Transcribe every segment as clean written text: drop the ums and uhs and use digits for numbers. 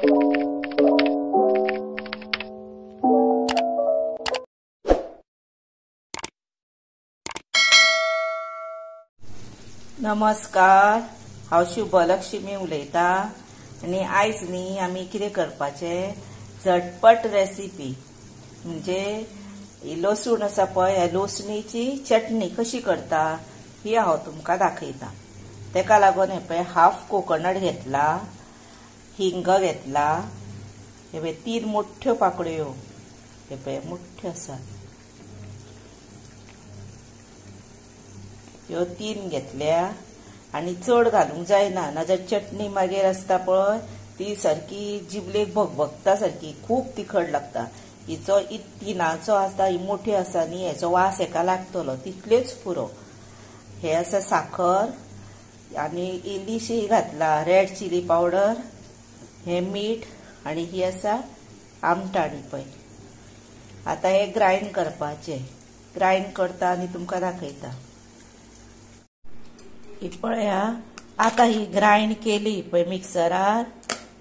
नमस्कार, हांव शुभलक्ष्मी उलयता आनी आयज न्ही आमी कितें करपाचें झटपट रेसिपी म्हणजे लसूण आसा पळय, ह्या लसणीची चटणी कशी करता ही हांव तुमकां दाखयता. तेका लागून हें पळय हाफ कोकोनट घेतला, हिंग घेतला, हे पळय 3 मोठ्यो पाकळ्यो, हे पळय मोठ्यो आसात ह्यो 3 घेतल्या. आनी चड घालूंक जायना, नाजाल्यार चटणी मागीर आसता पळय ती सारकी जिबलेक भगभगता, सारकी खूब तिखट लागता. हिचो 3 आसता, ही मोठी आसा न्ही, हेचो वास हेका लागतलो तितलेच पुरो. हे आसा साखर आनी इल्लीशी घातला रेड चिली पावडर, हे मीठ आनी ही आसा आमटाणी पळय. आतां हे ग्रायंड करपाचें, ग्रायंड करता आनी तुमकां दाखयता. ही पळया आतां ही ग्रायंड केली पळय मिक्सरार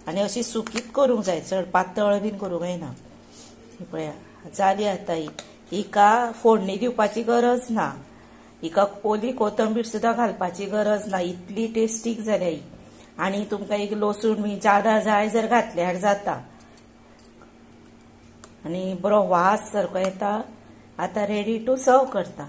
आनी अशी सुकीत करूंक जाय, चड पातळ बीन करूंक जायना. ही पळया जाली आतां ही. हिका फोडणी दिवपाची गरज ना, हिका ओली कोथंबीर सुद्दां घालपाची गरज ना, इतली टेस्टीक जाल्या ही. आनी तुमकां एक लसूण बी जादा जाय जर घातल्यार जाता आनी बरो वास सारको येता. आतां रेडी टू सर्व करता.